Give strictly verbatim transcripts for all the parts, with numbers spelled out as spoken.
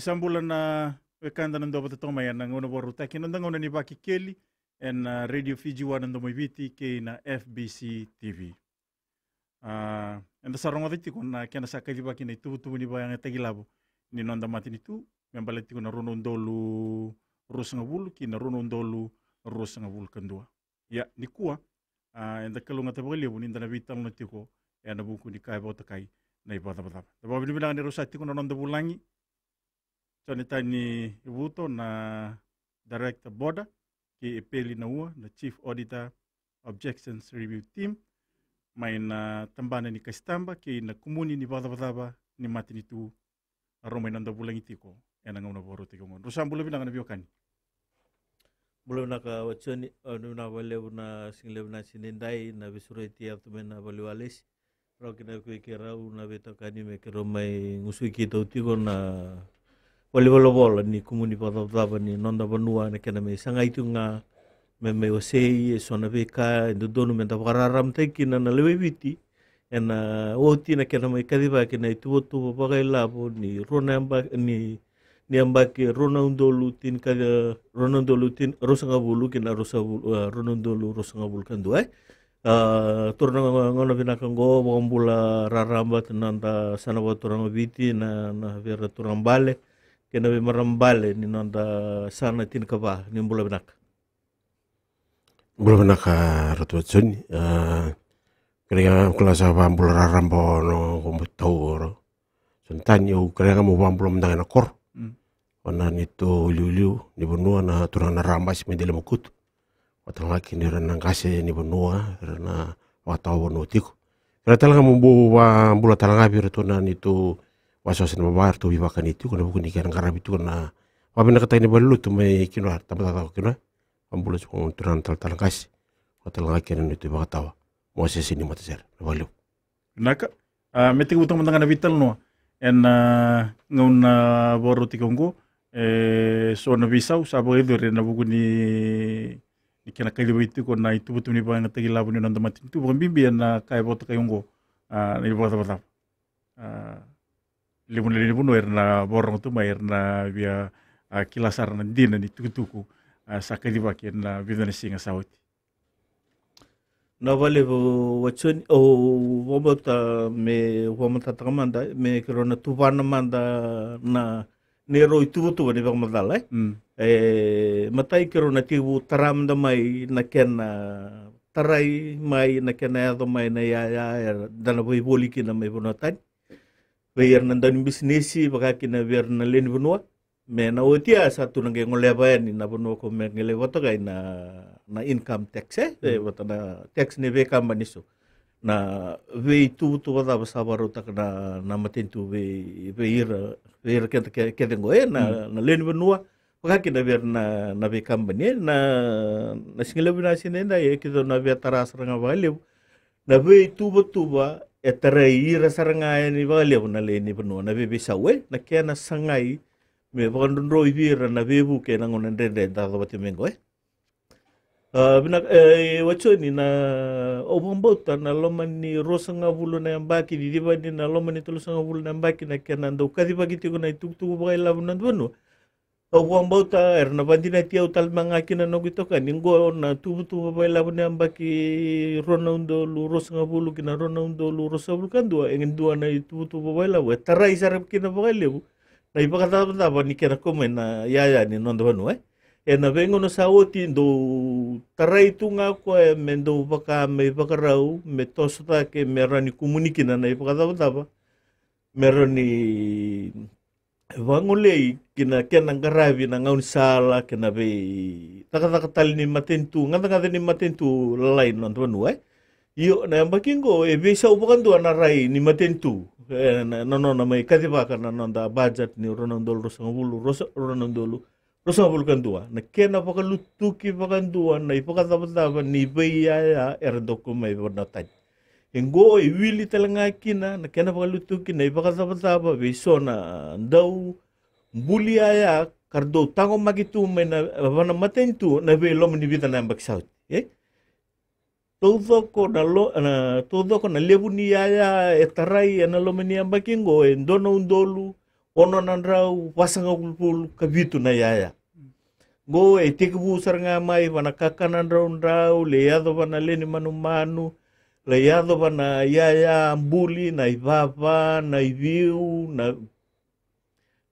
Sa bula na wekada na dua vata toka mai ena gauna vakarautaki, ena noda gauna ni Vakekeli ena Radio Fiji One na Domo i Viti kei na F B C T V. A, eda sa rogoca tiko na kena sa kacivaki na ituvatuva ni vakayagataki lavo ni noda matanitu me baleta tiko na rua na udolu ruasagavulu ki na rua na udolu ruasagavulu ka dua. Ia, nikua, a, eda kalougata vakalevu ni da na veitalanoa tiko ena vuku ni ka e vakatokai na ivakacavacava. Da vakavinavinaka ni rau sa tiko na noda vulagi, Jonathan Vuto, na Director Border, kei Epeli Naua, na Chief Auditor Objections Review Team, mai na tabana ni kasitaba kei na kumuni ni vakacavacava ni matanitu, a, rau mai na noda vulagi tiko ena gauna vakarautaki oqo. Rau sa bula vinaka na veiwekani. Bula vinaka Wachoni, bula vinaka vakalevu na siga levu na siga nidai, na veisureti yaco mai na valiwalesi. Rau kina vei keirau na veitokani me keirau mai gusui keitou tiko na valenivolavola ni kumuni vakacavacava ni noda vanua, na kena mai sagai tiko ga me mai wasei eso na veika e dodonu me da vakararamataki kina na lewe i Viti ena oti na kena mai kacivaki na ituvatuva vakailavo ni rua na yabaki, ni, ni yabaki rua na udolu tini ka, rua na udolu tini, ruasagavulu ki na ruasagavulu, a, rua na udolu ruasagavulu ka dua, e. A, turaga, gauna vinaka oqo, vakabula raraba tu na noda yasana vakaturaga o Viti, na, na vei ira na turaga bale kei na veimarama bale ni noda yasana tinikava. Ni bula vinaka. Bula vinaka Ratu Wachoni. A, kerea kila sa vakabula raraba o noqu matau o Jonathan, au kerea ga meu vakabula mada ga ena koro. Mm. O na neitou iliuliu ni vanua, na turaga na Rabasi mai Delaimakutu, vata tale ga kei ira na qase ni vanua, ira na vakatawa vanua tiko. Kerea tale ga meu bau vakabula tale ga vei iratou na neitou wasewase ni vava, eratou veivakani tiko ena vuku ni kena qaravi tiko na vakavinakataki ni valenilotu mai Kinoya, tabacakacaka o Kinoya. Vakabula tiko na turaga na talatala qase, vata tale ga kei na neitou ivakatawa, mo wasewase ni matasere. Vakalevu. Vinaka. A, me tekivu toka mada ga na veitalanoa ena, a, gauna vakarautaki oqo, e, so na veisau sa vakayacori ena vuku ni, ni kena kacivaki tiko na ituvatuva ni vakayagataki lavo ni noda matanitu, vakabibi ena ka e vakatokai oqo, a, na ivakacavacava. A, levu na lewe ni vanua era na vakarorogo tu mai, era na via, a, kila sara na dina ni tukutuku, a, sa kacivaki ena vica na siga sa oti. Na vakalevu Wachoni, au vakabauta me vakamatatataka mada me keirau na tuvana mada na neirau ituvatuva ni vakamacala, e? Mm. E, matai, keirau na tekivu tara mada mai na kena tarai mai, na kena yaco mai na iyaya era da na veivoli kina mai vanua tani, vei ira na daunibisinisi, vaka kina vei ira na lewe ni vanua. Me na oti ya sa tu na qai goleva yani na vanua ko me qai lai vakatokai na, na income tax, e? Mm. E, vata na tax ni veikabani eso. Na veituvatuva cava sa vakarautaka na, na matanitu vei, vei ira, vei ira keda ke, kece qo, e? Na, mm, na lewe ni vanua, vaka kina vei ira na, na veikabani, e? Na, na siga levu na siga nidai, e, keitou na via tara sara ga vakalevu na veituvatuva e tarai ira sara ga yani vakalevu na lewe ni vanua, na veiveisau, e? Na kena sagai me vakadrodroi vei ira na veivuke ena gauna dredre da yacova tiko mai qo, e? A, vinaka, e, Wachoni, na, au vakabauta na loma ni ruasagavulu na yabaki, cicivani na loma ni tolusagavulu na yabaki na kena dau kacivaki tiko na itukutuku vakailavo ni noda vanua. Au vakabauta era na vakadinati au tale mai ga kina na noqu itokani qo, na tuvatuva vakailavo ni yabaki rua na udolu ruasagavulu ki na rua na udolu ruasagavulu ka dua, e dua na ituvatuva vakailavo e tarai sara kina vakalevu na ivakacavacava ni kena kau mai na iyaya ni noda vanua, e. Ena veigauna sa oti dau tarai tu ga o koya me dau vaka me ivakarau me toso cake me rawa ni kumuni kina na ivakacavacava me rawa ni vagolei ki na kena qaravi na gaunisala kei na veicakacaka tale ni matanitu, gacagaca ni matanitu lalai na noda vanua, e. Io, na yabaki qo e veisau vakadua na rai ni matanitu, e, na, na nona mai kacivaka na noda budget ni rua na udolu ruasagavulu, ruasa-, rua na udolu ruasagavulu ka dua, na kena vakalutuki vakadua na ivakacavacava ni veiyaya era dau kau mai vanua tani. E qo e wili tale ga kina na kena vakalutuki na ivakacavacava vei so na dau buli yaya ka ra dau taqomaki tu mai na, e, vana matanitu na veiloma ni vica na yabaki sa oti, e? Taucoko na lo-, na, taucoko na levu ni yaya e tarai ena loma ni yabaki qo e dua na udolu ono na drau vasagavulu ka vitu na yaya. Qo e tekivu sara ga mai va na kakana draudrau, lai yaco va na lewe ni manumanu, lai yaco va na yaya buli, na ivava, na iviu, na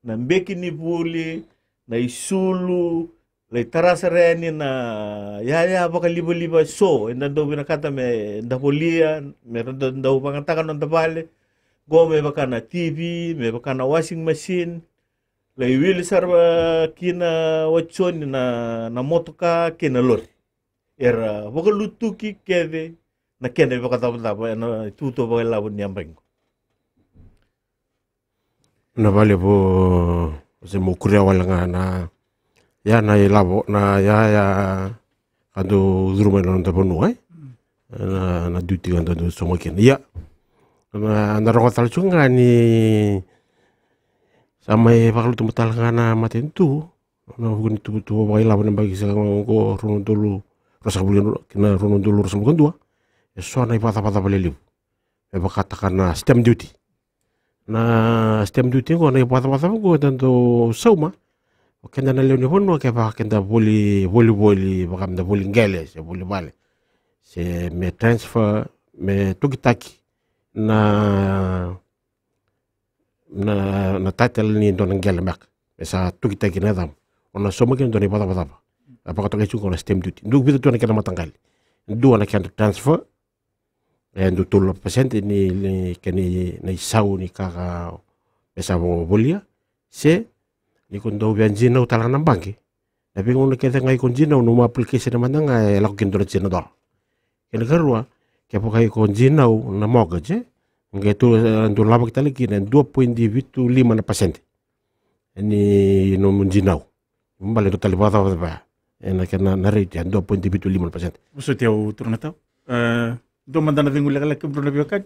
na beki ni vuli, na isulu, lai tara sara yani na yaya vakalivaliva eso eda dau vinakata me da volia, me da dau vagataka na noda vale. Qo me vaka na T V, me vaka na washing machine, lai wili sara kina o Joni na, na motoka kei na lori. Era vakalutuki kece na kena ivakacavacava ena itutu vakailavo ni yabaki qo. Na vale vo se mo kuria wale ga na ya na ilavo na ya ya ka dau curu mai na noda vanua, e? Na, na duty ka dau sauma kina. Ia na, na rogo tale tiko ga ni sa mai vakalutu matala ga na matanitu na vuku ni tuvatuva vakailavo na yabaki sa qo rua na udolu ruasagavulu kei na rua na udolu ruasagavulu ka dua. E so na ivakacavacava lelevu me vakataka na stamp duty. Na stamp duty qo na ivakacavacava qo eda dau sauma o keda na lewe ni vanua kevaka keda voli, volivoli, vaka meda voli qele se voli vale se me transfer, me tokitaki na, na, na title ni dua na qele beka me sa tokitaki na yacamu. O na sauma kina dua na ivakacavacava. A vakatokai tiko na stamp duty. Dua, vica tu na kena mataqali. Dua na kena transfer, e dua tolu na pasede ni, ni kena, na isau ni ka ka me sa vo-, volia. Se ni ko dau via jinau tale ga na baqe. Na veigauna kece ga iko jinau, nomu application mada ga e lako kina dua na tini na dola. Kena karua, kevaka iko jinau na mortgage, e qai tu, e dau lavaki tale kina e dua poidi vitu lima na pasede ni nomu jinau. Baleta e dua tale vakacavacava ena kena na rate e dua poidi vitu lima na pasede. Vosoti au, turaga tau. E, dua mada na cegu lekaleka, kemudrau na veiwekani.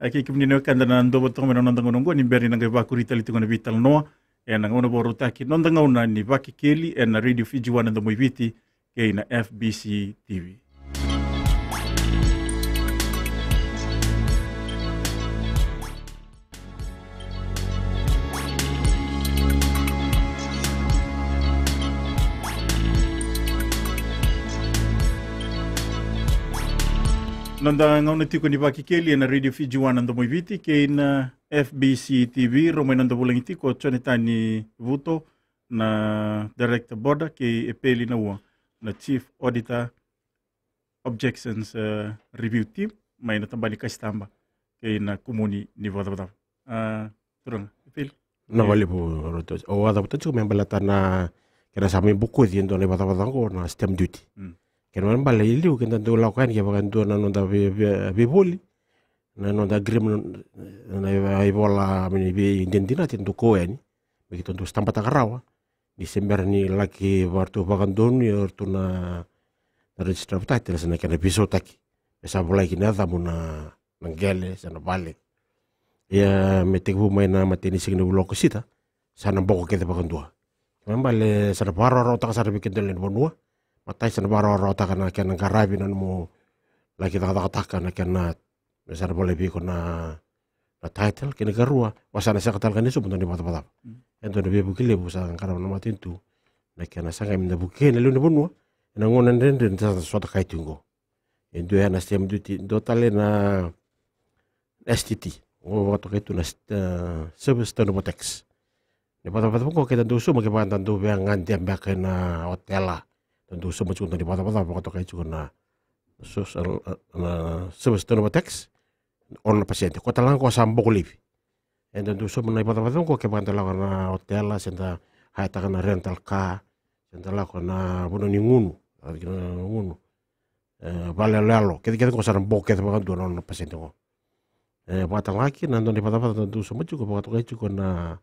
A, kei kemuni na wekada na dau vata toka mai na noda gauna oqo, ni bera ni na qai vakuri tale tiko na veitalanoa ena gauna vakarautaki, Noda Gauna ni Vakekeli, ena Radio Fiji One, na Domo i Viti, kei na F B C T V. Noda gauna tiko ni Vakekeli ena Radio Fiji One, na Domo i Viti, kei na F B C T V. Rau mai noda vulagi tiko o Jonathan Vuto, na Director Border, kei Epeli Naua, na Chief Auditor Objections, e, Review Team mai na tabana ni kasitaba kei na kumuni ni vakacavacava. A, turaga Epeli. Na vale vo roto o a cavuta tiko me baleta na kena sa mai bokoci e dua na ivakacavacava oqo na stamp duty. Mm. Kena mai bale i liu keda dau lako yani kevaka e dua na noda vei-, vei-, veivoli, na noda agreement, na ivola me ni veidinadinati e dau kau yani me keitou dau stamp-taka rawa. Ni se bera ni laki varatou vakadonui o ratou na, na Registrar of Title se na kena veisautaki me sa volai kina yacamu na, na qele se na vale. Ia me tekivu mai na matai ni siga ni vula o Okosita sa na boko kece vakadua. Kena bale sa na vakarawarawataka sara vei keda na lewe ni vanua. Matai sa na vakarawarawataka na kena qaravi na nomu laki cakacakataka na kena me sa na volai vei iko na, na title. Kena karua, o sa na sega tale ga ni sauma dua na ivakacavacava. Mm. E dua na veivuke levu sa qarava na matanitu na kena sagai me na vukei na lewe ni vanua ena gauna dredre ni sa sota kai tiko qo. E dua ya na stamp duty, dua tale na S T T. Qo vakatokai tu na st-, e, service turnover tax. Na ivakacavacava qo keda dau sauma kevaka da dau via gade beka ena otela. Da dau sauma tiko na ivakacavacava vakatokai tiko na social, e, na service turnover tax. Ono na pasede. Ko tale ga qo sa boko laivi. Eda dau sauma na ivakacavacava qo kevaka da lako na otela se da hire-taka na rental car se da lako na vanua ni gunu. Na gunu. E, vale yaloyalo, kece kece qo sa na boko kece vakadua na ono na pasede qo. E, vakatalega kina na dua na ivakacavacava da dau sauma tiko, vakatokai tiko na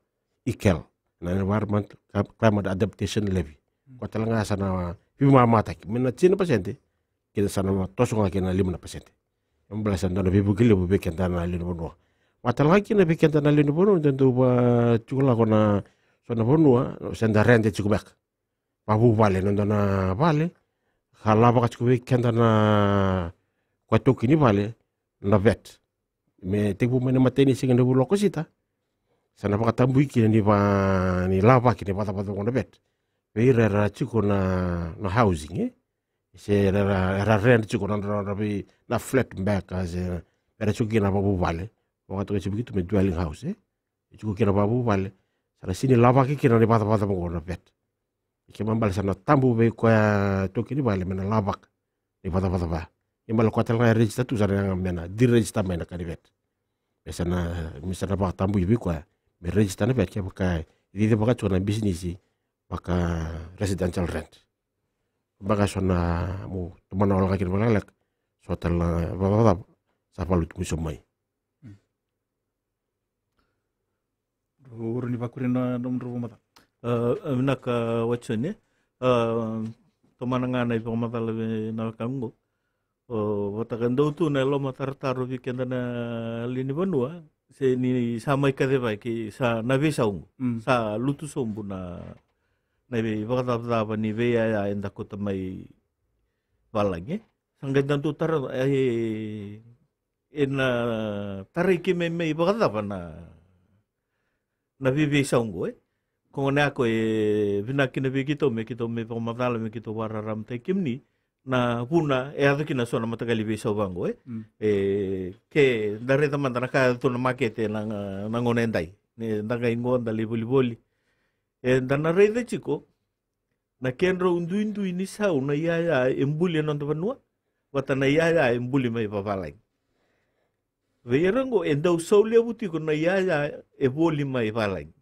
ECAL, na Environment Cli-, Climate Adaptation Levy. Ko talega sa na veimamadataki mai na tini na pasede, kina sa na toso ga kina na lima na pasede. E baleta sa na dua na veivuke levu vei keda na lewe ni vanua. Vakatalega kina vei keda na lewe ni vanua, da dau va tiko lako na so na vanua se da rede tiko beka. Vavuvale, na dua na vale ka lavaka tiko vei keda na koya taukei ni vale, na vet. Me tekivu mai na matai ni siga ni vula o Okosita, Sa na vakatabui kina ni va ni lavaki ni vakacavacava qo na vet vei ira era tiko na, na housing, e? Se era, era, era rent tiko na, na, na vei na flat back, a, se era tiko kina vakavuvale. Vakatoka tiko me dwelling house, e? E tiko kina vakavuvale. Sa na sini lavaki kina ni vakacavacava qo na vet. Ke mabale sa na tabu vei koya toki ni vale me na lavaka ni vakacavacava. Ke mabale koya tale ga e register tu, sa na yaga me na deregister mai na ka ni vet. Me sa na, me sa na vakatabui vei koya me register na vet kevaka e cicivaka tiko na bisinisi vaka residential rent. Baka so na mo tomana wale ga kina vakalekaleka, so tale na vakacavacava sa valuti muso mai. Uro ni vakuri na nomudrau vakamacala. A, a, vinaka Watson, e. A, tomana ga na ivakamacala vei na wekaqu. O, vata ka dau tu na lomatarotaro vei keda na lewe ni vanua, se ni sa mai kacivaki sa na veisau qo. Mm. Sa lutu sobu na, na ivakacavacava ni veiyaya eda kauta mai valagi. Sa qai da dau tara, e, ena tarai keimami mai vakacava na, na veiveisau qo, e? Ko gona yako e vinaka kina vei keitou me keitou mai vakamacala, me keitou vakararamataki kemuni na vuna e yaco kina so na mataqali veisau vaqo, e? Mm. E, ke da raica mada na ka e yaco tu na makete na, na gauna edai. Ni da qai qo da lai volivoli, eda na raica tiko na kedrau duidui ni sau na iyaya e buli e noda vanua vata na iyaya e buli mai vavalagi. Vei ira qo e dau sau levu tiko na iyaya e voli mai valagi.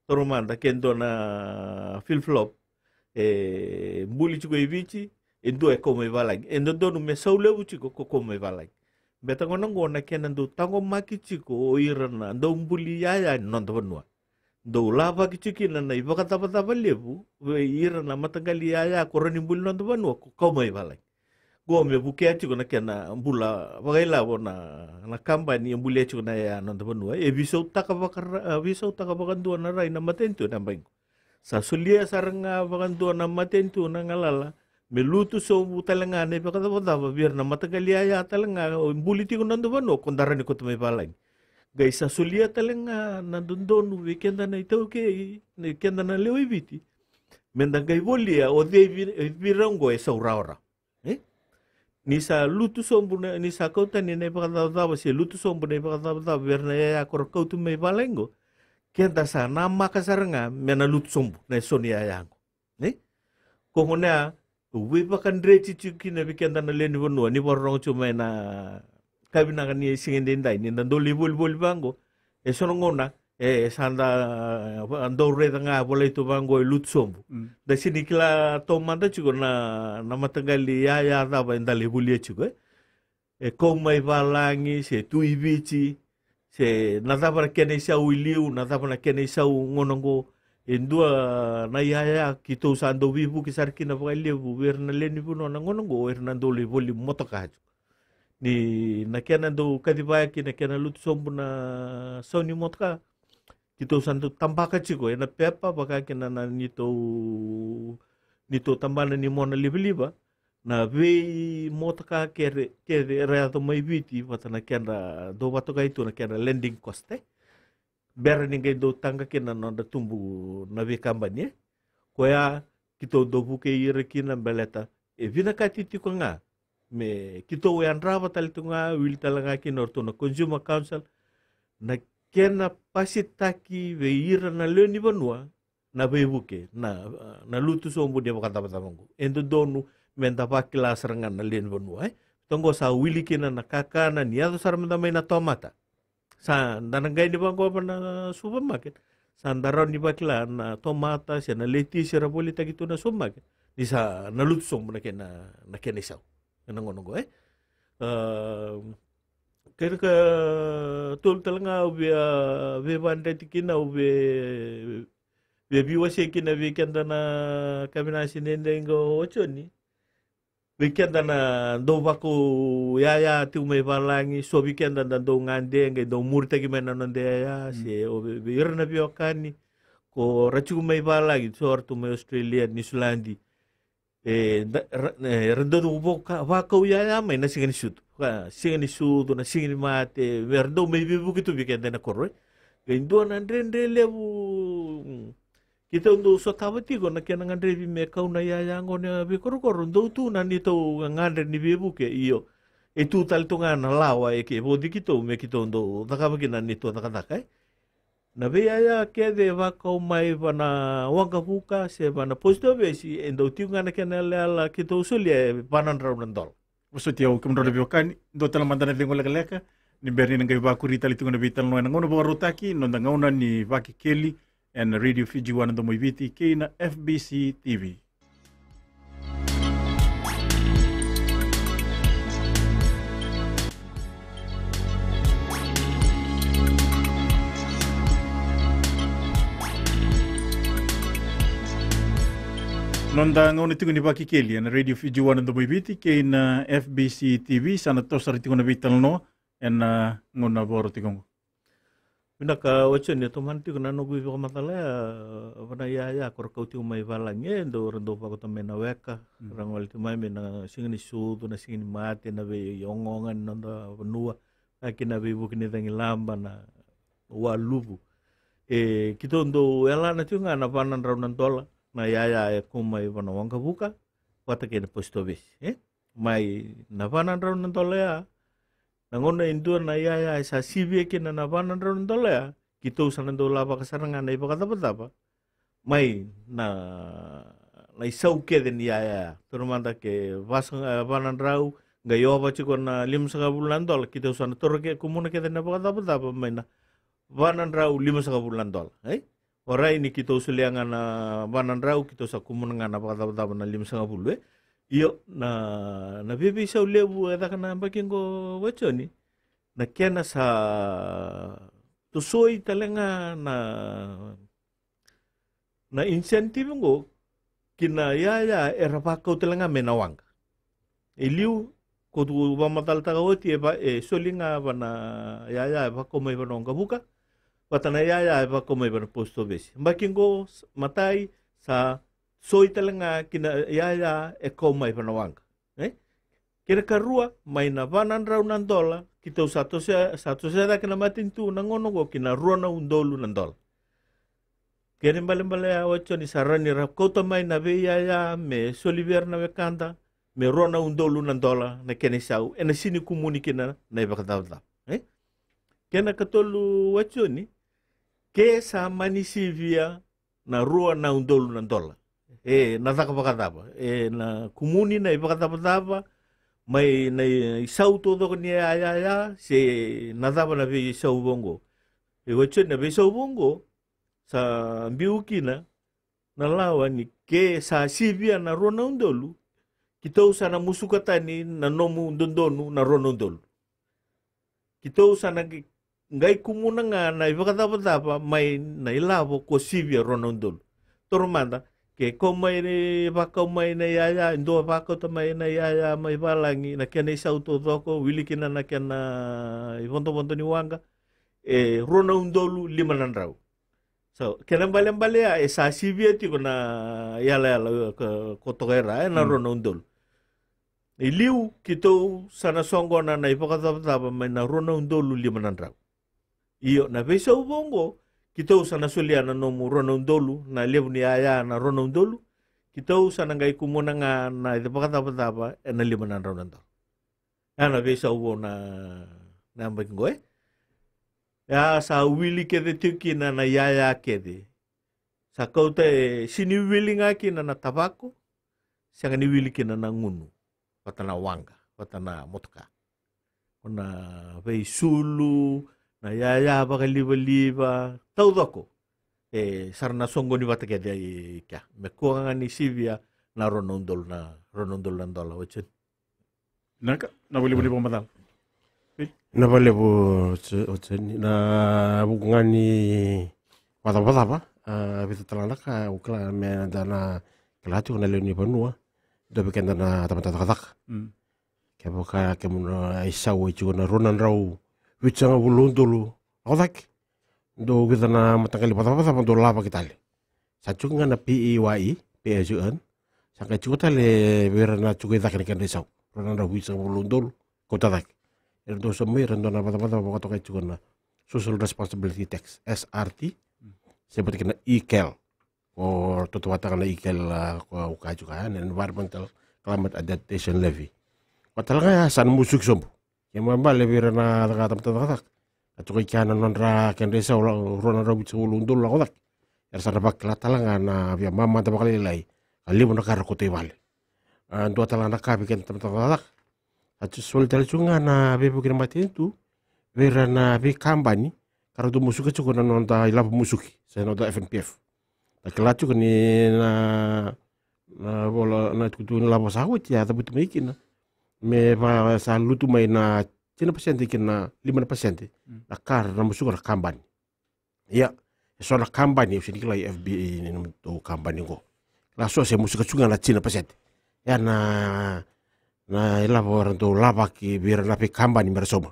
Taura mada ke dua na flip-flop e buli tiko i Viti, e dua e kau mai valagi. E dodonu me sau levu tiko ko kau mai valagi. Beta gona qo na kena dau taqomaki tiko o ira na dau buli iyaya ni noda vanua. Dau lavaki tiko kina na ivakacavacava levu vei ira na mataqali iyaya ko rawa ni buli noda vanua ko kau mai valagi. Qo me vukea tiko na kena bula vakailavo na, na kabani e bulia tiko na iyaya noda vanua. E veisautaka vaka, veisautaka vakadua na rai na matanitu ena yabaki qo. Sa solia sara ga vakadua na matanitu na galala me lutu sobu tale ga na ivakacavacava vei ira na mataqali iyaya tale ga o buli tiko na noda vanua ko da rawa ni kauta mai valagi. Qai sa solia tale ga na dodonu vei keda na iTaukei, vei keda na lewe i Viti, me da qai volia o cei vei, vei ira qo e sau rawarawa. E? Ni sa lutu sobu na, ni sa kau tani na ivakacavacava se lutu sobu na ivakacavacava vei ira na iyaya ko ra kauta mai valagi qo, keda sa namaka sara ga me na lutu sobu na eso ni iyaya qo. E? Ko gona ya, au veivakadreti tiko kina vei keda na lewe ni vanua ni vakarorogo tiko mai na ka vinaka ni siga edaidai ni da dau lai volivoli vaqo. E so na gauna e sa da, a, dau raica ga volai tu vaqo e lutu sobu. Mm. Da sini kila taumada tiko na, na mataqali iyaya cava eda lai volia tiko, e? E kau mai valagi se tu i Viti, se na cava na kena isau i liu, na cava na kena isau gona qo. E dua na iyaya keitou sa dau veivuke sara kina vakalevu vei ira na lewe ni vanua na gona qo, o ira na dau lai voli motoka tiko. Ni na kena dau kacivaki na kena lutu sobu na sau ni motoka, keitou sa dau tabaka tiko ena pepa vaka kina na neitou, neitou tabana ni mona livaliva, na veimotoka kece, kece era yaco mai Viti vata na kedra dau vakatokai tu na kedra landing cost, e? Bera ni qai dau taqa kina na nodra tubu na veikabani, e? Koya keitou dau vukei ira kina baleta e vinakati tiko ga me keitou yadrava tale tiko ga, wili tale ga kina o ratou na Consumer Council, na kena pasitaki vei ira na lewe ni vanua na veivuke, na, na lutu sobu ni vakacavacava qo. E dodonu me da vakila sara ga na lewe ni vanua, e? Toqo sa wili kina na kakana ni yaco sara mada mai na tomata. Sa da na qai ni vaqova na supermarket, sa da rawa ni vakila na tomata se na letisi era volitaki tu na supermarket ni sa na lutu sobu na kena, na kena isau ena gauna qo, e? A, kena ka tolu tale ga au via, a, veivakadreti kina, au via, via veiwasei kina vei keda na kavinasi ni dei qo, o Joni. Vei keda na dau vakau yaya tiko mai valagi, so vei keda da dau gade qai dau muritaki mai na noda yaya, mm, se o vei, vei ira na veiwekani ko ra tiko mai valagi, so ra tu mai Australia, Niusiladi. E, da, ra, e, ra dau vaka, vakau yaya mai na siga ni sucu. Ka, siga ni sucu, na siga ni mate, me ra dau mai veivuke tu vei keda ena koro, e. Qai dua na dredre levu, mm, keitou dau sotava tiko na kena gadrevi me kau na iyaya qo na veikorokoro, dou tu na neitou gagadre ni veivuke, io. E tu tale tu ga na lawa e ke vauci keitou me keitou dau cakava kina na neitou cakacaka, e. Na veiyaya kece e vakau mai va na waqavuka se va na post office, e dau tiko ga na kena yalayala keitou solia e va na drau na dola. Vosoti au, kemudrau na veiwekani, dua tale mada na cegu lekaleka, ni bera ni na qai vakuri tale tiko na veitalanoa ena gauna vakarautaki, noda gauna ni Vakekeli, ena Radio Fiji One Domo i Viti, kei na F B C T V. Noda gauna tiko ni Vakekeli ena Radio Fiji One Domo i Viti kei na F B C T V, sa na toso sara tiko na veitalanoa ena gauna vakarautaki oqo. Vinaka, o Joni, e tomana tiko na noqu ivakamacala ya, va na iyaya ko ra kau tiko mai valagi, e dau, ra dau vakauta mai na weka, ra gole tiko mai me na siga ni sucu, na siga ni mate, na veiogaoga ni noda vanua, ka kina veivuke ni cagilaba, na waluvu. E, keitou dau yalana tiko ga na va na drau na dola na iyaya e kau mai va na waqavuka vata kei na post office, e? Mai na va na drau na dola ya, na gauna e dua na iyaya e sa sivia kina na va na drau na dola ya, keitou sa na dau lavaka sara ga na ivakacavacava mai na, na isau kece ni iyaya. Taura mada ke vasa ga, va na drau, qai yova tiko na limasagavulu na dola, keitou sa na taura ke, kumuna kece na vakacavacava mai na va na drau limasagavulu na dola, e? Orait, ni keitou solia ga na va na drau, keitou sa kumuna ga na vakacavacava na limasagavulu, e? Io, na, na veiveisau levu e caka na yabaki qo, o Joni, na kena sa tosoi tale ga na, na incentive qo ki na iyaya era vakau tale ga mai na waqa. E liu, ko tu vakamacalataka oti, e va, e soli ga va na iyaya e vakau mai va na waqavuka, vata na iyaya e vakau mai va na post office. Yabaki qo, s-, matai, sa soi tale ga ki na iyaya e kau mai va na waqa, e? Kena karua, mai na va na drau na dola, keitou sa tosoya, sa tosoya cake na matanitu na gauna qo ki na rua na udolu na dola. Kena ibalebale ya, o Joni, sa rawa ni ra kauta mai na veiyaya me soli vei ira na wekada me rua na udolu na dola na kena isau, ena sini kumuni kina na ivakacavacava, e? Kena katolu, o Joni, ke sa mani sivia na rua na udolu na dola, e na caka vakacava, e na kumuni na ivakacavacava mai na isau taucoko ni iyaya, se na cava na veisau vaqo. E, o Joni, na veisau vaqo sa biu kina na lawa ni ke sa sivia na rua na udolu, keitou sa na musuka tani na nomu dodonu na rua na udolu. Keitou sa na qai, qai kumuna ga na ivakacavacava mai na ilavo ko sivia rua na udolu. Taura mada, ke kau mai, vakau mai na iyaya, e dua vakauta mai na iyaya mai valagi, na kena isau taucoko, wili kina na kena ivodovodo ni waqa, e rua na udolu lima na drau. So, kena ibalebale ya, e sa sivia tiko na yalayala ko, ko toka e ra, e na rua na udolu. I liu, keitou sa na soqona na ivakacavacava mai na rua na udolu lima na drau. Io, na veisau vaqo, keitou sa na solia na nomu rua na udolu, na levu ni iyaya na rua na udolu, keitou sa na qai kumuna ga na ivakacavacava e na lima na drau na dola. Ya na veisau vaqo na, na yabaki qo, e? Ya sa wili kece tiko kina na iyaya kece. Sa kauta, e sini wili ga kina na tavako, sega ni wili kina na gunu, vata na waqa, vata na motoka. O na veisulu, na iyaya vakalivaliva taucoko, e sa ra na soqoni vata kece i kea, me kua ga ni sivia na rua na udolu na, rua na udolu na dola, o Joni. Vinaka, na vakalevu ni vakamacala. Na vakalevu, o Joni, na vuku ga ni vakacavacava, a, vica tale ga na ka, au kila me da na kila tiko na lewe ni vanua, dua vei keda na tamata cakacaka. Mm. Kevaka kemudou na isau e tiko na rua na drau vitusagavulu na udolu, lako cake. Dou vica na mataqali vakacavacava dou lavaki tale. Sa tiko ga na P A Y E, pay as you earn. Sa qai tiko tale vei ira na tiko i cake na kena isau. Rua na drau vitusagavulu na udolu, kauta cake. Era dau sauma, era dua na vakacavacava vakatokai tiko na Social Responsibility Tax, S R T, se vata kei na E C A L. Ko tautauvata ga na E C A L, a, ko au kaya tiko ya, na Environmental Climate Adaptation Levy. Ko tale ga ya sa na musuki sobu. Kena ibalebale vei ira na caka, tamata cakacaka. Ka tiko i kea na nodra kedra isau, rua na drau vitusagavulu na udolu lako cake. Era sa na vakila tale ga na via mamada vakalailai. Ka levu na ka era kauta i vale. A, dua tale ga na ka vei keda tamata cakacaka. A, tu soli tale tu ga na veivuke ni matanitu vei ira na veikabani ka ra dau musuka tiko na noda ilavo musuki, se na noda F N P F. Da kila tiko ni na, na vola, na tukutuku ni lavo sa oti a cavuti mai kina me va sa lutu mai na tini na pasede ki na lima na pasede na ka ra na musuka na kabani. Ia, e so na kabani, au sega ni kila i F B A ni nomutou kabani qo. Kila so se musuka tu ga na tini na pasede. Ia na, na ilavo era dau lavaki vei ira na veikabani me ra sauma.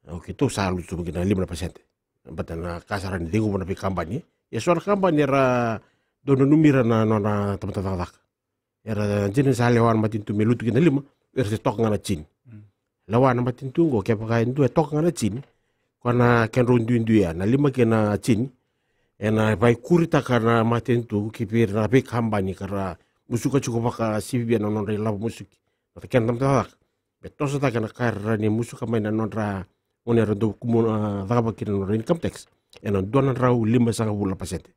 O keitou sa lutu tu mai ki na lima na pasede. Baleta na ka sa ra ni ceguva na veikabani. Ia so na kabani era dau nanumi ira na nona tamata cakacaka. Era dina ni sa lewa na matanitu me lutu ki na lima, era se toka ga na tini. Lewa na matanitu qo, kevaka e dua e toka ga na tini, ko na kedrau duidui ya, na lima kei na tini. Ena vaikuritaka na matanitu ki vei ira na veikabani ka ra musuka tiko vakasivia na nodra ilavo musuki. Vata kei na tamata cakacaka. Me toso cake na ka era ni musuka mai na nodra gone era dau kumuna, a, cakava kina na nodra income tax. Ena dua na drau limasagavulu na pasede.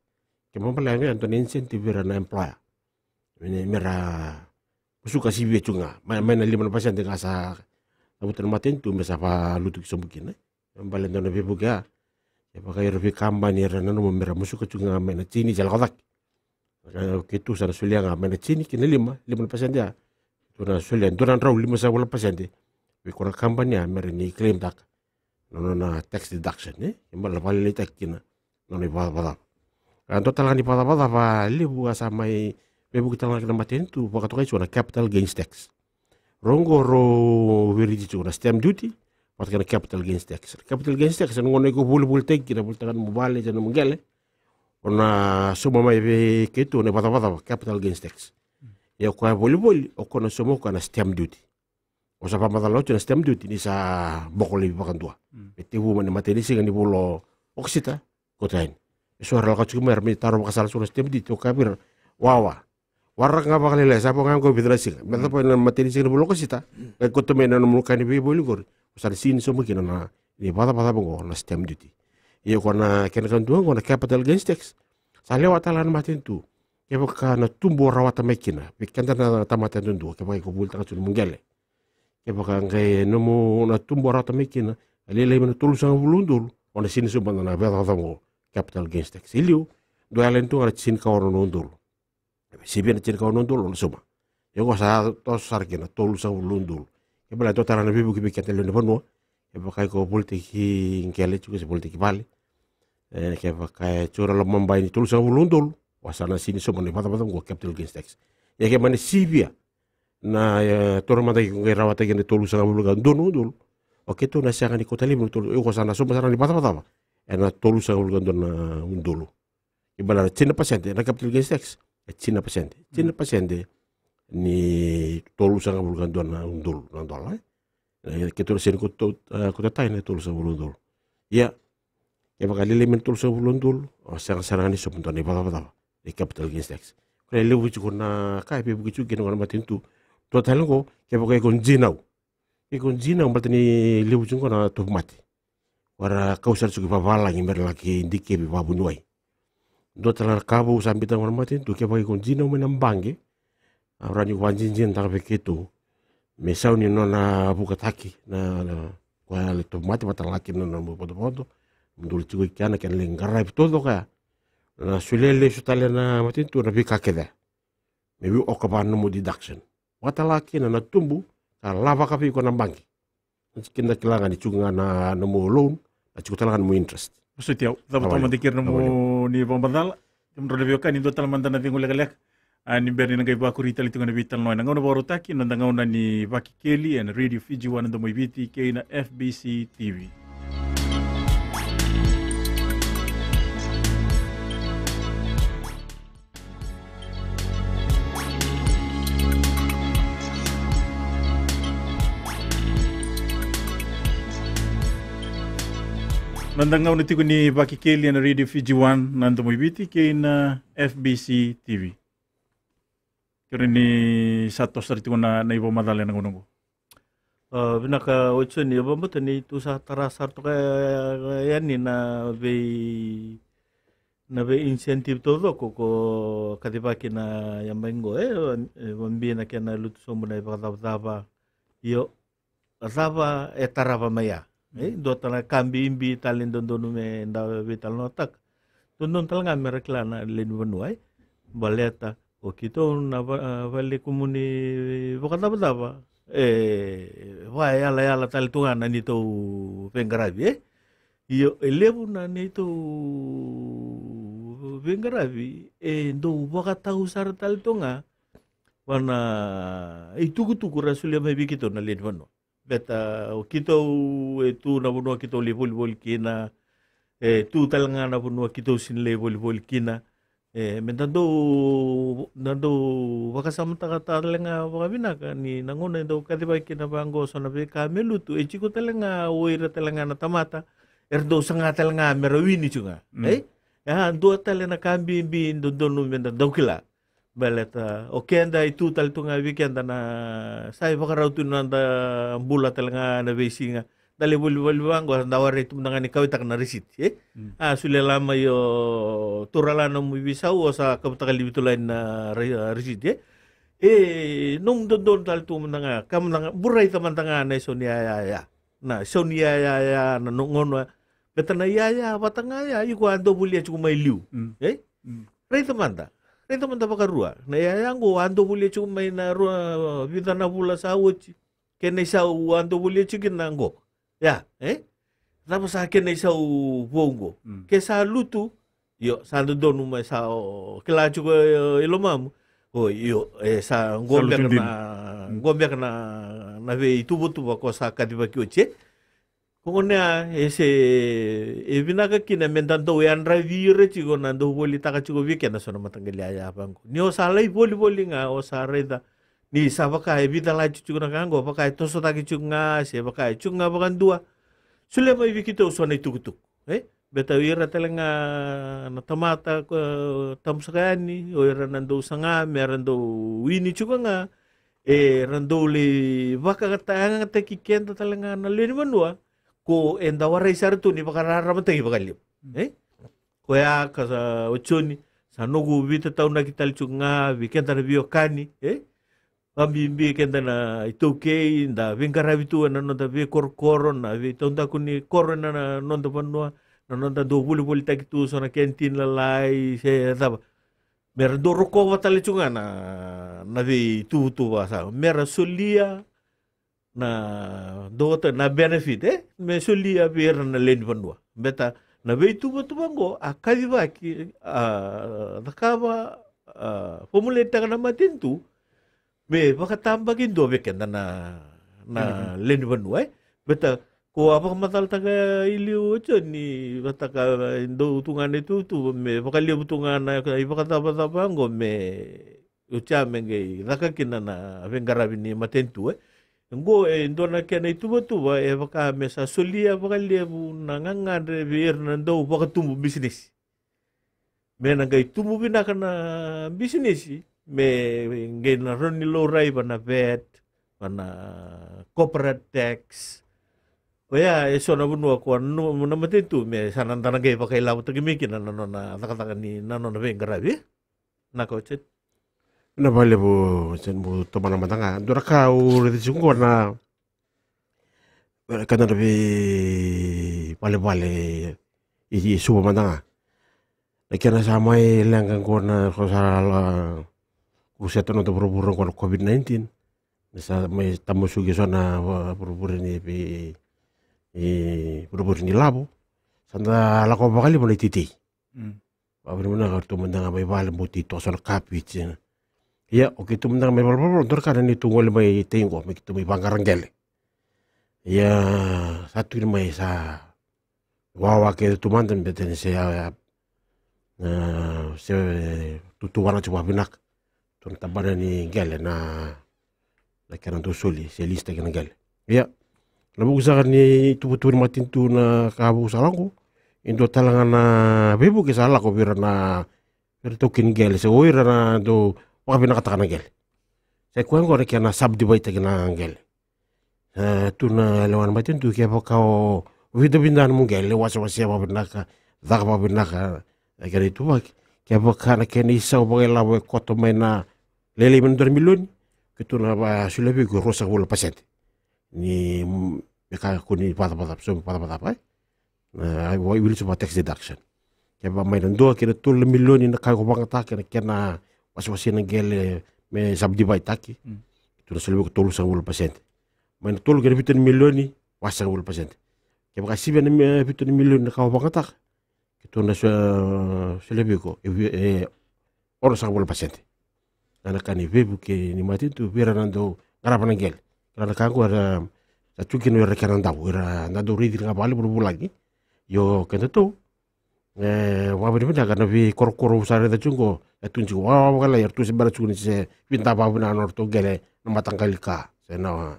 Kena ibalebale ya e dua na incentive vei ira na employer. Me, me ra musuka sivia tu ga. Mai, mai na lima na pasede ga sa cavuta na matanitu me sa valutuki sobu kina. Baleta na veivuke ya. Kevaka ira veikabani era nanuma me ra musuka tu ga mai na tini se lako cake. Keitou sa na solia ga mai na tini ki na lima, lima na pasede ya. Keitou na solia dua na drau limasagavulu na pasede vei koya na kabani ya me ra ni claim taka na nona tax deduction, e? Kena ibalebale na vakalailaitaki kina na nona ivakacavacava. A, dua tale ga na ivakacavacava levu a sa mai veivuke tale ga kina na matanitu, vakatokai tiko na capital gains tax. Rau qo rau viriti tiko na stamp duty vata kei na capital gains tax. Capital gains tax, na gauna iko volivolitaki kina, volitaka nomu vale se nomu qele, o na sauma mai vei keitou na ivakacavacava capital gains tax. Ia o koya volivoli, o koya na sauma o koya na stamp duty. O sa vakamacala oti na stamp duty ni sa boko laivi vakadua. Mm. Me tekivu mai na imatai ni siga ni vula o Okosita, kauta yani. E so era lako tiko mai, era mai taro vakasala tiko na stamp duty, au kaya vei ira, wawa. Waraka ga vakalailai, sa vo ga qo e vica na siga. Me cava na imatai ni siga ni vula o Okosita, qai kauta mai na nomu ka ni veivoli qori. O sa na sega ni sauma kina na, na ivakacavacava qo na stamp duty. Ia o koya na kena kadua qo na capital gains tax. Sa lewa tale ga na matanitu. Kevaka na tubu o rawata mai kina vei keda na tamata yadudua, kevaka iko volitaka tu nomu qele. Kevaka qai nomu na tubu o rawata mai kina, a lailai mai na tolusagavulu na udolu, o na sega ni sauma na ivakacavacava qo, capital gains tax. I liu, dua yalani tu ga na tinikaono na udolu. Sivia na tinikaono na udolu, o na sauma. Ia qo sa toso sara kina, tolusagavulu na udolu. Kena ibalebale dua tale na veivuke vei keda lewe ni vanua, kevaka iko volitaki qele tiko se volitaki vale. E, kevaka e tiko na lomabai ni tolusagavulu na udolu, o sa na sega ni sauma na ivakacavacava qo capital gains tax. Ia ke mani sivia na, e, taura mada iko qai rawata kina tolusagavulu ka dua na udolu. O keitou na sega ni kauta laivi na tolu, iko sa na sauma sara na ivakacavacava ena tolusagavulu ka dua na udolu. Kena ibalebale na tini na pasede na capital gains tax, e tini na pasede. Tini na pasede ni tolusagavulu ka dua na udolu na dola, e. E, keitou na sega ni kauta, e, kauta tani na tolusagavulu na udolu. Ia, kevaka lailai mai na tolusagavulu na udolu, o sega sara ga ni sauma e dua na ivakacavacava ni capital gains tax. Koya e levu tiko na ka e veivuke tiko kina qo na matanitu. Dua tale qo, kevaka iko dinau. Iko dinau baleta ni levu tiko qo na tauvimate. Era kau sara tiko i vavalagi me ra laki dikevi vakavuniwai. Dua tale na ka vou sa biuta qo na matanitu, kevaka iko dinau mai na baqe, a, rawa ni ko vakadinadinataka vei keitou me sau ni nona vukataki na, na, koya na tauvimate vata laki na, na nomu vodovodo, mo dou lai tiko i kea, na kena lai qaravi taucoko ya. Na solia lesu tale na matanitu na veika kece me vei oka vaka na nomu deduction. Vata laki na, na tubu ka lavaka vei iko na baqe. Na tiko kina, kila ga ni tiko ga na, na nomu loan, na tiko tale ga na nomu interest. Vosoti au, cavuta mada kina na nomuni vakamacala. Kemudrau na veiwekani, dua tale mada na cegu lekaleka. A, ni bera ni na qai vakuri tale tiko na veitalanoa ena gauna vakarautaki, noda gauna ni Vakekeli ena Radio Fiji One, na Domo i Viti kei na F B C T V. Noda gauna tiko ni Vakekeli ena Radio Fiji One, na Domo i Viti kei na F B C T V. Kere ni sa toso sara tiko na, na ivakamacala ena gauna oqo. A, vinaka o Joni, e vakabauta ni tu sa tara sara toka yani na vei, na vei incentive taucoko ko kacivaki na yabaki qo, e, e, vabi na kena lutu sobu na ivakacavacava. Io, cava e tarava mai ya? E, dua tale na ka bibi tale dodonu me da veitalanoataka. Dodonu tale ga me ra kila na lewe ni vanua, e. Baleta o keitou na va-, a, vale kumuni vakacavacava. E, vakayalayala tale tu ga na neitou veiqaravi, e. Io, e levu na neitou veiqaravi e dau vakatau sara tale tu ga vana itukutuku ra solia mai vei keitou na lewe ni vanua. Beta o keitou e tu na vanua keitou lai volivoli kina, e tu tale ga na vanua keitou sega ni lai volivoli kina. E, me da dau, da dau vakasamataka tale ga vakavinaka ni na gauna e dau kacivaki kina vaqo so na veika me lutu, e tiko tale ga o ira tale ga na tamata era dau saga tale ga me ra wini tiko ga. Mm. E? E a dua tale na ka bibi dodonu me da dau kila. Baleta o keda e tu tale tu ga vei keda na sa ivakarau tu na noda bula tale ga na veisiga. Da lai volivoli vaqo, da warai tu mada ga ni kauaitaka na risiti, e? Mm. A, solia la mai o turala nomu ivisau, o sa kautaka li vitu lai na ri-, a, risiti, e? E, nomu dodonu tale tu mada ga, ka mada ga, bu raica mada ga na isau ni yaya ya. Na isau ni yaya ya, na no-, gauna. Beta na yaya vata ga ya, iko a dau volia tiko mai liu, mm, e? Mm. Raica mada. Raica mada vakarua. Na yaya qo a dau volia tiko mai na rua, vica na vula sa oti. Kena isau a dau volia tiko kina qo. Ya, e? Cava sa kena isau vou qo? Mm. Ke sa lutu, io, sa dodonu mai sa o, kila tiko, e, i lomamu. O, io, e, sa qo beka na, mm, qo beka na, na veituvatuva ko sa kacivaki oti, e? Ko gona, e se, e vinaka kina me da dau yadravi ira tiko na dau volitaka tiko vei keda so na mataqali yaya vaqo. Ni o sa lai volivoli ga, o sa raica ni sa vaka e vica la tiko na ka qo, vaka e toso cake tiko ga, se vaka e tiko ga vakadua. Solia mai vei keitou so na itukutuku, e? Beta o ira tale ga na tamata ko, tabu saka yani, o ira na dau saga me ra dau wini tiko ga, e ra dau lai vakatayagataki keda tale ga na lewe ni vanua, ko eda warai sara tu ni vakararamataki vakalevu, e? Koya ka sa, o Joni, sa noqu veitataunaki tale tiko ga vei keda na veiwekani, e? Vabibi keda na iTaukei, da veiqaravi tu ena noda veikorokoro, na veitaudaku ni koro ena, na noda vanua, na noda dau volivolitaki tu so na kenitini lalai, se cava. Me ra dau rokova tale tiko ga na, na veituvatuva sa. Me ra solia na dua tale na benefit, e? Me solia vei ira na lewe ni vanua. Beta na veituvatuva qo a kacivaki, a cakava, a formulate-taka na matanitu, me vakatabakidua vei keda na, na lewe ni vanua, e? Beta ko a vakamacalataka i liu o Joni, vata ka e dau tu ga na itutu, me vakalevu tu ga na ivakacavacava qo, me oti ya me qai caka kina na veiqaravi ni matanitu, e. Qo e dua na kena ituvatuva, e vaka me sa solia vakalevu na gagadre vei ira na dau vakatubu bisinisi. Me na qai tubu vinaka na bisinisi, me qai na rawa ni laurai vana vat, vana corporate tax. Oya e so na vanua ko a nu-, na matanitu me sa na da na qai vakailavotaki mai kina na nona cakacaka ni na nona veiqaravi. Na ka o Joni. Na vakalevu Joni, mo tomana mada ga. Dua na ka au raica tiko qo na, e, keda na veivalevale i, i Suva mada ga. Na kena sa mai leqa qo na ko sa la kuruseta noda vuravura qo na COVID nineteen. Na sa mai tamusuki so na va-, vuravura ni vei, i vuravura ni lavo. Sa da lako vakalevu na iteitei. Mm. Vavinavinaka o ratou mada ga mai vale mo tei toso na kapiti. Ia, o keitou mada ga mai valavala, dua na ka na neitou gole mai tei qo, me keitou mai vaqara qele. Ia, sa tukuni mai sa wawa kece tu mada, beta ni se, a, a, se tutuvana tiko vakavinaka. Tu na tabana ni qele na, na kena dau soli, se list-taki na qele. Ia, na vuku saka ni tuvatuva ni matanitu na ka vuku saka lako. E dua tale ga na veivuke sa lako vei ira na, vei ira taukei ni qele se o ira na dau vakavinakataka na qele. Sa i koya oqo na kena subdivide-taki na qele. E tu na lewa na matanitu, kevaka o vidavida na nomu qele, wasewasea vakavinaka, caka vakavinaka na kena ituvaki. Kevaka na kena isau vakailavo e koto mai na lailai mai na dua na milioni, keitou na vakasolia vei iko e ruasagavulu na pasede ni, mm, veika ko ni vakacavacava, saumi vakacavacava, e. Na, e wili sobu vaka tax deduction. Kevaka mai na dua ki na tolu na milioni na ka ko vakayagataka, na kena wasewasei na qele me subdivide-taki, mm, keitou na solia vei iko tolusagavulu na pasede. Mai na tolu ki na vitu na milioni, wasagavulu na pasede. Kevaka sivia na mi-, vitu na milioni na ka ko vakayagataka, keitou na so-, solia vei iko e vi-, e onosagavulu na pasede. Na, na ka ni veivuke ni matanitu vei ira na dau qarava na qele. Kila na ka oqo era, sa tu kina o ira na kena dau, era na dau raici ira ga vakalevu na vulagi. Io, kedatou, e, vakavinavinaka na veikorokoro au sa raica tiko oqo, e tu tiko vakalailai, era tu se bera tiko ni se vidavida vakavinaka na nodratou qele na mataqali ka. Se na,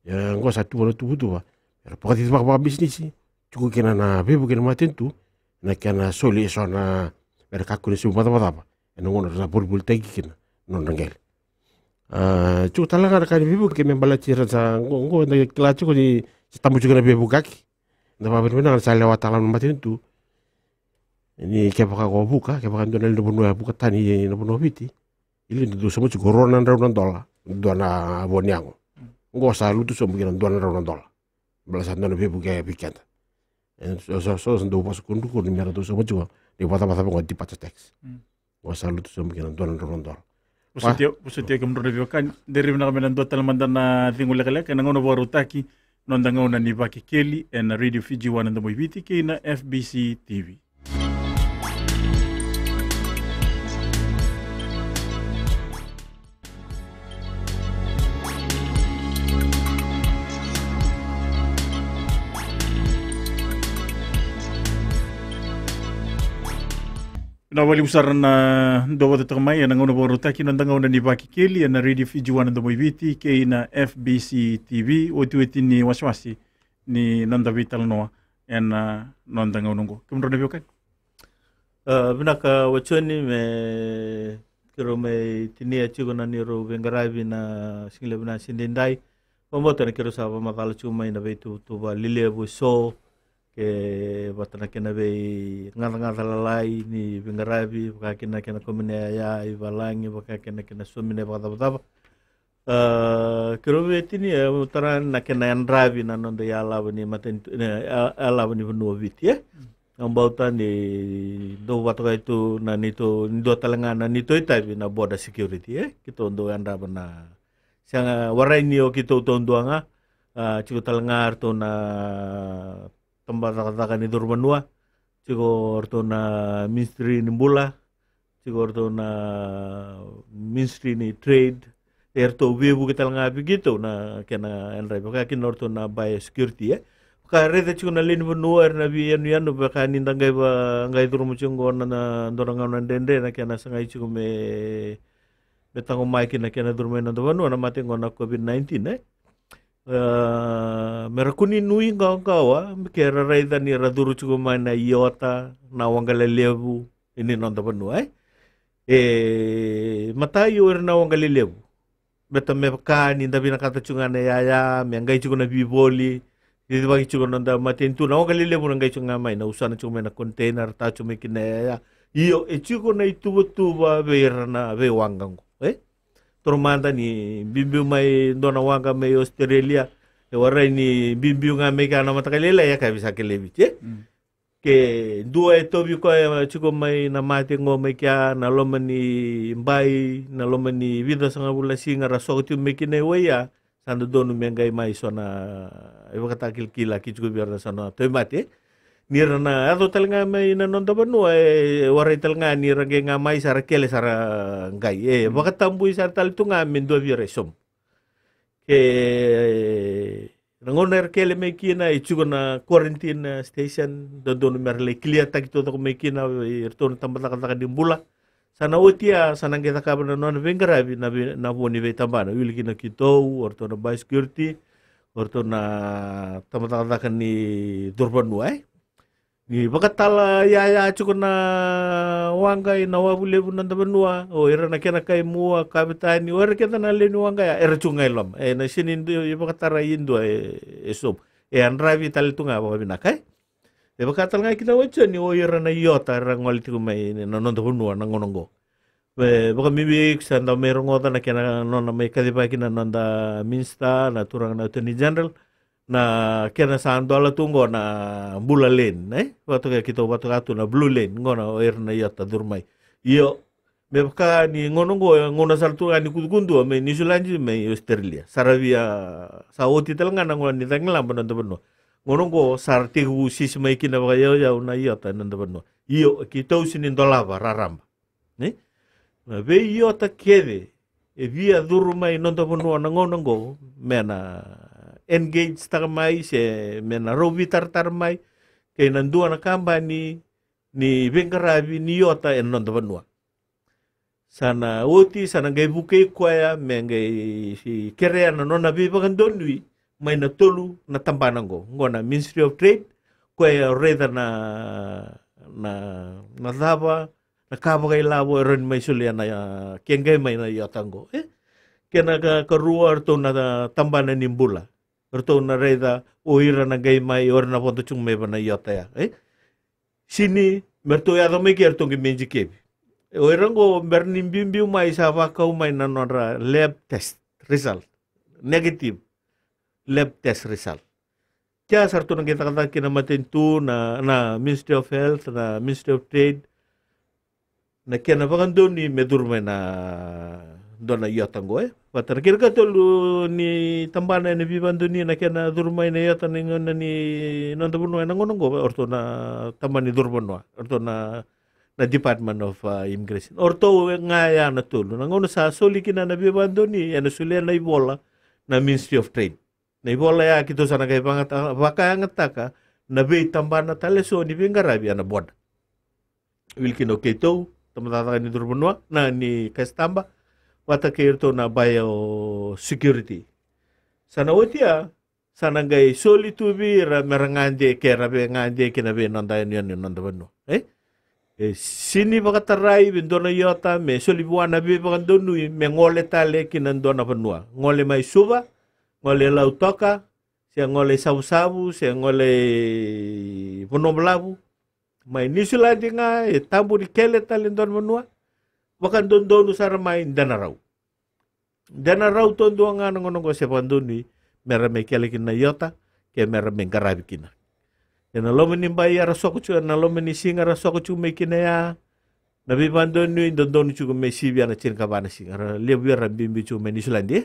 e, oqo sa tu vua na tuvatuva era vakacici vaka, vakabisinisi. Tiko kina na veivuke ni matanitu, na kena soli eso na, mera kakua ni saumi vakacavacava ena gauna era sa volivolitaki kina na nodra qele. A, tiko tale ga na ka ni veivuke me baleti ira sa oqo, oqo eda kila tiko ni sa tabu tiko na veivukiyaki. Eda vakavinavinaka ni sa lewa tale na matanitu ni kevaka ko vuka, kevaka e dua na lewe ni vanua e vuka tani na vanua o Viti, e lai dau sauma tiko rua na drau na dola e dua na vo ni yago. Oqo sa lutu sobu ki na dua na drau na dola. Baleta sa dua na veivuke vei keda. E so, so, so, sa dau vosa kudrukudru ni mera dau sauma tiko na ivakacavacava oqo, departure tax. Mm. Oqo sa lutu sobu ki na dua na drau na dola. Vosoti au, vosoti au kemudrau na veiwekani. Dei ri vinaka me na dua tale mada na cegu lekaleka ena gauna vakarautaki, Noda Gauna ni Vakekeli, ena Radio Fiji One, na Domo i Viti, kei na F B C T V. Vinaka vakalevu sara na dau vakarautaka mai ena gauna vakarautaki, Noda Gauna ni Vakekeli, ena Radio Fiji One, na Domo i Viti, kei na F B C T V, otioti ni wasewase ni noda veitalanoa ena noda gauna oqo. Kemudrau na veiwekani. A, vinaka Wachoni, me keirau mai tinia tiko na neirau veiqaravi na siga levu na sidaidai. Vakabauta ni keirau sa vakamacala tiko mai na veituvatuva lelevu eso, ke vata na kena veigacagaca lalai ni veiqaravi, vaka kina na kena komine yaya i valagi, vaka kina na kena saumi na ivakacavacava. A, keirau via tinia, e, au tara na kena yadravi na noda iyalava ni matanitu, e, ya-, iyalava ni vanua o Viti, e. Mm. Au vakabauta ni dau vakatokai tu na neitou, ni dua tale ga na neitou itavi na border security, e. Keitou dau yadrava na, sega warai ni o keitou taudua ga, a, tiko tale ga ratou na tabacakacaka ni curu vanua, tiko o ratou na ministry ni bula, tiko o ratou na ministry ni trade, e ratou veivuke tale ga vei keitou na kena yadravi, vaka kina o ratou na biosecurity, e. Vaka raica tiko na lewe ni vanua, era na veiyanuyanu, vaka ni da qai va-, qai curuma tiko oqo na, na dua na gauna dredre, na kena sagai tiko me, me taqomaki na kena curu mai na noda vanua na mate oqo na COVID nineteen, e. E, me ra kua ni nuiqawaqawa, me ke ra raica ni ra curu tiko mai na iota, na waqa lelevu ni noda vanua, e. E matai o ira na waqa lelevu. Baleta me vaka ni da vinakata tiko ga na yaya, me qai tiko na veivoli, cicivaki tiko na noda matanitu, na waqa lelevu na qai tiko ga mai, na usana tiko mai na container, ra tau tiko mai kina na yaya. Io, e tiko na ituvatuva vei ira na veiwaqa oqo, e? Taura mada ni biubiu mai dua na waqa mai Australia, e warai ni biubiu ga mai kea na mataka lailai, e ka visa ke levi, e? Mm. Ke dua e tauvi koya tiko mai na mate qo mai kea na loma ni bai, na loma ni vica sagavulu na siga ra soko tiko mai kina i waia, sa dodonu me qai mai so na ivakatakilakila ki tiko vei ira na so na tauvimate. Ni ra na yaco tale ga mai na noda vanua, e warai tale ga ni ra qai ga mai sa ra kele sa ra qai. E vakatabui sara tale tu ga me dua vei ira e sobu. Ke na gauna era kele mai kina, e tiko na quarantine station, dodonu me ra lai clear-taki taucoko mai kina, e ratou na tabacakacaka ni bula. Sa na oti ya, sa na qai cakava na nona veiqaravi na vei-, na vo ni veitabana, wili kina keitou, o ratou na biosecurity, o ratou na tabacakacaka ni curu vanua, e. Ni vakatala yaya tiko na waqa ena wavu levu na noda vanua, o ira na kena kai Mua, Kavetani, o ira kece na lewe ni waqa ya, era tiko ga e loma. E na sega ni dua e vakatarai e dua e, e sobu. E yadravi tale tu ga vakavinaka, e. E vaka tale ga kina o Joni, o ira na iota era gole tiko mai na noda vanua na gauna oqo. E vakabibi sa da mai rogoca na kena nona mai kacivaki na noda minisita, na turaga na Attorney General, na kena sa dola tu oqo na Bula Lane, e? Vakatoka keitou vakatoka tu na Blue Lane, oqo na o ira na iota curu mai. Io, me vaka ni gauna oqo, e gauna sara tu ga ni kudukudua mai Niusiladi, mai Australia. Sa ra via, sa oti tale ga na gauna ni cagilaba na noda vanua. Gauna oqo, sa ra tekivu sisi mai kina vakayauyau na iota na noda vanua. Io, keitou sega ni dolava raraba. Ni? Na veiota kece e via curu mai noda vanua na gauna oqo, me na engage taka mai, se me na rau veitaratara mai kei na dua na kabani ni veiqaravi ni iota ena noda vanua. Sa na oti, sa na qai vukei koya me qai kerea na nona veivakadonui mai na tolu na tabana oqo. Oqo na Ministry of Trade, koya e raica na, na, na cava na ka vakailavo e rawa ni mai solia na, ke qai mai na iota oqo, e? Kena ka, karua, o ratou na tabana ni bula. O ratou na raica o ira na qai mai, o ira na vodo tiko mai va na iota ya, e? Sega ni, me ratou yaco mai ke ratou qai mai dikevi. O ira oqo, bera ni biubiu mai, sa vakau mai na nodra lab test result. Negative lab test result. Kea sa ratou na qai cakacaka kina matanitu, na, na Ministry of Health, na Ministry of Trade, na kena vakadonui me curu mai na dua na iota oqo, e. Vata na kena katolu ni tabana ena veivakadonui na kena curu mai na iota na gauna ni noda vanua ena gauna oqo, o ratou na tabana ni curu vanua, o ratou na, na Department of, uh, Immigration. O ratou ga ya na tolu. Na gauna sa soli kina na veivakadonui, ena solia na ivola na Ministry of Trade. Na ivola ya keitou sa na qai vagata-, vakayagataka na veitabana tale so ni veiqaravi ena border. Wili kina o keitou, tabacakacaka ni curu vanua, na ni kasitaba, vata kei iratou na biosecurity. Sa na oti ya, sa na qai soli tu vei ira me ra gade, ke ra via gade kina vei noda yanuyanu ena noda vanua. E? E sega ni vakatarai vei dua na iota me soli vua na veivakadonui me gole tale kina dua na vanua. Gole mai Suva, gole Lautoka, se gole Savusavu, se gole Vanuabalavu. Mai Niusiladi ga, e tabu ni kele tale dua na vanua. Vakadodonu sara mai Denarau. Denarau taudua ga na gauna oqo se vakadonui me ra mai kele kina na iota, ke me ra mai qaravi kina. Ena loma ni bai era soko tiko, ena loma ni siga era soko tiko mai kina ya, na veivakadonui dodonu tiko me sivia na tinikava na siga. Ra levu era biubiu tiko mai Niusiladi, e?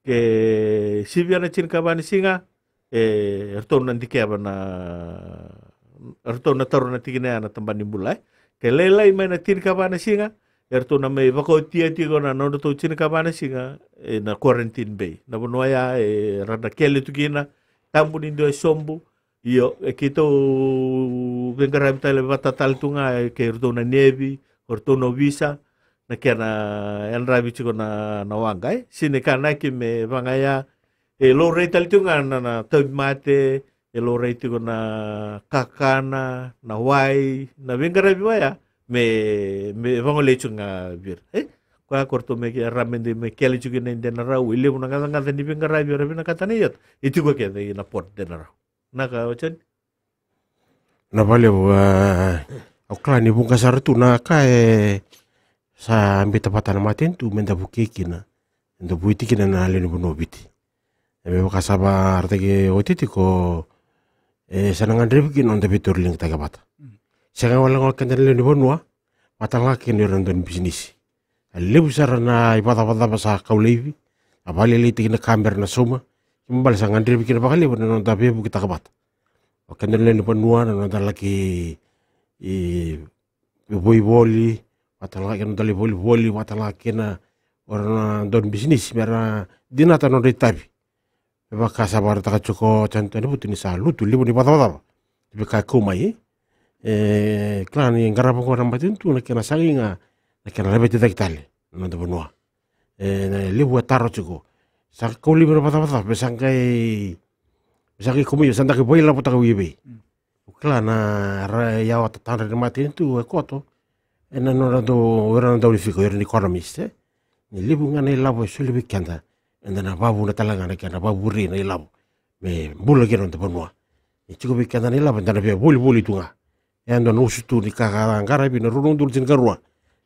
Ke sivia na tinikava na siga, e, eratou na dikeva na, eratou na taura na tikina ya na tabana ni bula, e. Ke lailai mai na tinikava na siga, eratou na mai vakaotia tiko na nodratou tinikava na siga, e, na quarantine bay. Na vanua ya, e, ra na kele tu kina, tabu ni dua e sobu, io, e keitou veiqaravi tale vata tale tu ga, e, kei iratou na nevi, o iratou na ovisa, na kena yadravi tiko na, na waqa, e. Sega ni ka naki me vagaya, e laurai tale tiko ga na, na tauvimate, e laurai tiko na kakana, na wai, na veiqaravi vaya, me, me vagolei tiko ga vei ira, e. Koya ko ratou me ke-, ra me dei me kele tiko kina i Denarau, e levu na gacagaca ni veiqaravi era vinakata na iota, e tiko kece ina port Denarau. Na ka, o Joni? Na vakalevu, e, au kila ni vuqa sara tu na ka e sa bita vata na matanitu me da vukei kina, da vueti kina na lewe ni vanua o Viti. E me vaka sa vakaraitaki oti tiko, e sa na gadrevi kina noda veitauriligataki vata. Mm. Sega wale ga o keda na lewe ni vanua, vata ga kina o ira na dau ni bisinisi. A levu sara na ivakacavacava sa kau laivi, a vakalailaitaki na ka bera na sauma, kena ibalebale sa gadrevi kina vakalevu na noda veivuketaka vata. O keda na lewe ni vanua, na noda laki, e, voivoli, vata ga kina noda lai volivoli, vata ga kina o ira na dau ni bisinisi, me ra dinata na nodra itavi. Me vaka sa vakaraitaka tiko o Joni Tanivutu ni sa lutu levu na ivakacavacava. Veika e kau mai, e, kila ni qarava oqo na matanitu na kena sagai ga na kena laveti cake tale na noda vanua. E, na levu e taro tiko. Sa kau laivi na vakacavacava, me sa qai, me sa qai kau mai, sa da qai vailavotaka vei vei. Mm. Kila na ra yawa tatadra ni matanitu e koto, ena nodra dau, era na dau ni fika, era ni economist, e. Ni levu ga na ilavo e soli vei keda, eda na vavuna tale ga na kena vavuri na ilavo me bula kina noda vanua. Ni tiko vei keda na ilavo, eda na via volivoli tu ga. E dua na usutu ni ka ka qaravi na rua na udolu tinikarua.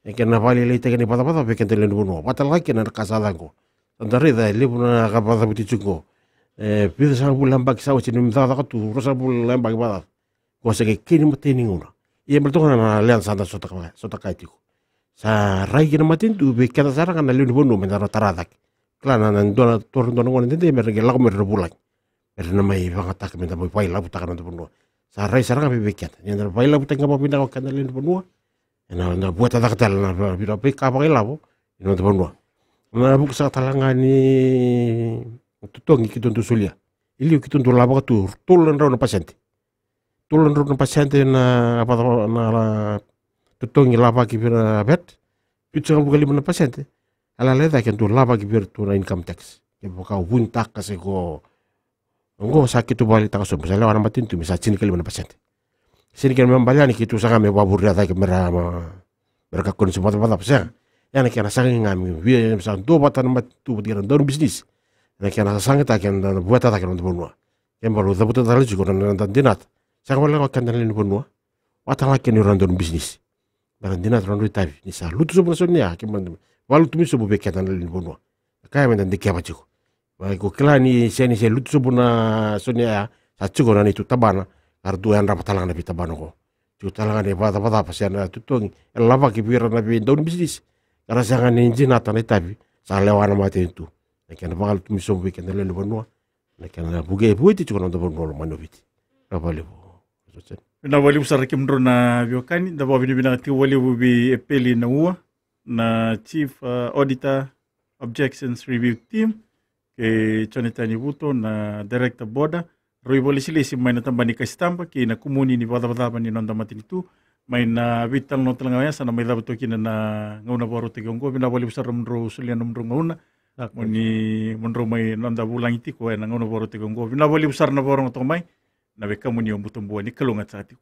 E kena vakalailaitaki na ivacavacava vei keda na lewe ni vanua. Vata laga kina na ka sa caka qo. Sa da raica e levu na ka vacavuti tiko qo. E vica sagavulu na yabaki sa oti ni cakacaka tu, rua sagavulu na yabaki vacava. Ko se qai kei ni matai ni gauna. Ia me toka na leqa sa da sota ka, sota ka tiko. Sa rai kina matanitu vei keda sara ga na lewe ni vanua me da na tara cake. Kila na, na dua na toro dua na gauna dede me ra qai lako me ra vulagi. Me ra na mai vagataka me da mai vailavutaka na noda vanua. Sa rai sara ga vei, vei keda. Ni da na vailavutaka ga vakavinaka o keda na lewe ni vanua. Ena, na vueta cake tale na vei, vei, veika vakailavo ena noda vanua. Na vuku saka tale ga ni totogi keitou dau solia. E liu keitou dau lavaka tu tolu na drau na pasede. Tolu na drau na pasede na, na, na totogi lavaki vei ira na vet. Vitusagavulu ka lima na pasede. Lalai cake e dau lavaki vei ira tu na income tax. Kevaka o vunitaka se ko Oqo sa keitou vakaleqataka sobu, sa lewa na matanitu me sa tinikalima na pasede. Tinikalima me baleta ni keitou saga me vakavuria cake me ra, me ra kakua ni se vakacavacava, sega. Ia na kena sagai ga me via me sa duavata na matanitu vata kei na daunibisinisi. Na kena sasagataki ena vueta cake na noda vanua. Ke bau cavuta tale tiko na, na, na dinata. Sega wale ga o keda na lewe ni vanua. Vata ga kei na ira na daunibisinisi. Me ra dinata na nodra itavi. Ni sa lutu sobu na sonia, ke bau vakalutu mai sobu vei keda na lewe ni vanua. Na ka ya me da dikeva tiko. Iko kila ni se, ni se lutu sobu na sonia ya, sa tiko na neitou tabana, ka ra tu yadrava tale ga na veitabana oqo. Tiko tale ga na ivacavacava se na totogi e lavaki vei ira na veidaunibisinisi. Ka ra sega ni dinata na itavi, sa lewa na matanitu. Na kena vakalutu mai sobu vei keda na lewe ni vanua, na kena vuke, vueti tiko na noda vanua lomani o Viti. Vinaka vakalevu. Vinaka vakalevu sara kemudrau na veiwekani, da vakavinavinaka tiko vakalevu vei Epeli Naua, na Chief, uh, Auditor Objections Review Team, kei Jonathan Ivuto, na Director Border, rau ivakalesilesi mai na tabana ni kasitaba kei na kumuni ni vakacavacava ni noda matanitu. Mai na veitalanoa tale ga oya sa na mai cava toka kina na gauna vakarautaki oqo. Vinaka vakalevu sara na nomudrau solia na nomudrau gauna. Vinaka. Mo ni, mo drau mai noda vulagi tiko ena gauna vakarautaki oqo. Vinaka vakalevu sara na vakarorogo toka mai. Na wekamuni o Butabua, ni kalougata tiko.